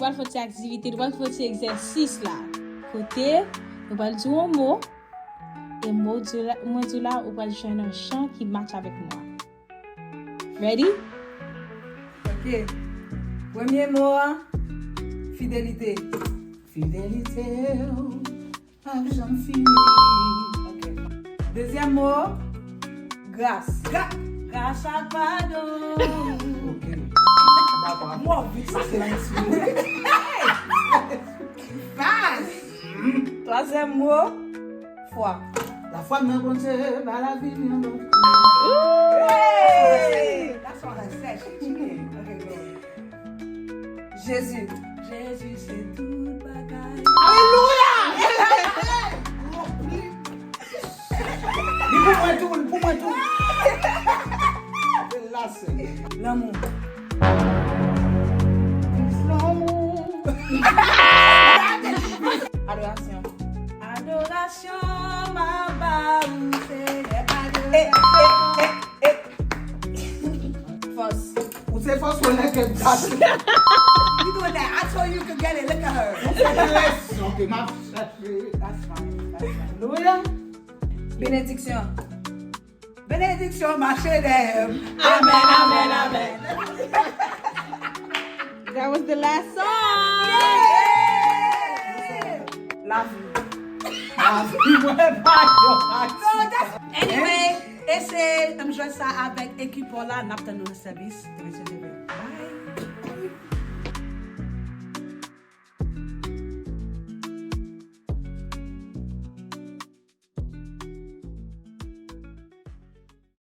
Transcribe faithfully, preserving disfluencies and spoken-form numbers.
pral fè yon ti aktivite, nou pral fè yon ti egzèsis la. Kote nou pral di yon mo, e mo di la, mwen di la, ou pral jwenn yon chan ki match avèk mo a. Ready? Ok. Premye mo a, fidelite. Fidelite ou pa janm fini. Ok. Dezyèm mo, gras. Gra- gras ak padon. Ok. Dakò. Mwen vit sa se la inspire. Fas. Twazyèm mo, fwa. Lafwa nan Bondye ba lavi li yon lòt. Hey! That's all I said. She cheated. Okay, go. Jezi. Jezi se tout bagay. Alelouya! Li pou mwen tou, li pou mwen tou. Lanmou. Lanmou. Adorasyon. Adorasyon, m a ba ou, Senyè, adorasyon. Fòs. Ou se fòs mwen nan kè m kase. You doing that. I told you you could get it. Look at her. Ou se blès. Ok, m ap chache. That's fine. That's fine. Alelouya. Benediksyon. Benediksyon mache dèyè m. Amen, amen, amen. That was the last song. Lavi. Lavi, mwen pa yo. Anyway, e se m jwe sa avèk ekip la, n ap tann nou nan sèvis.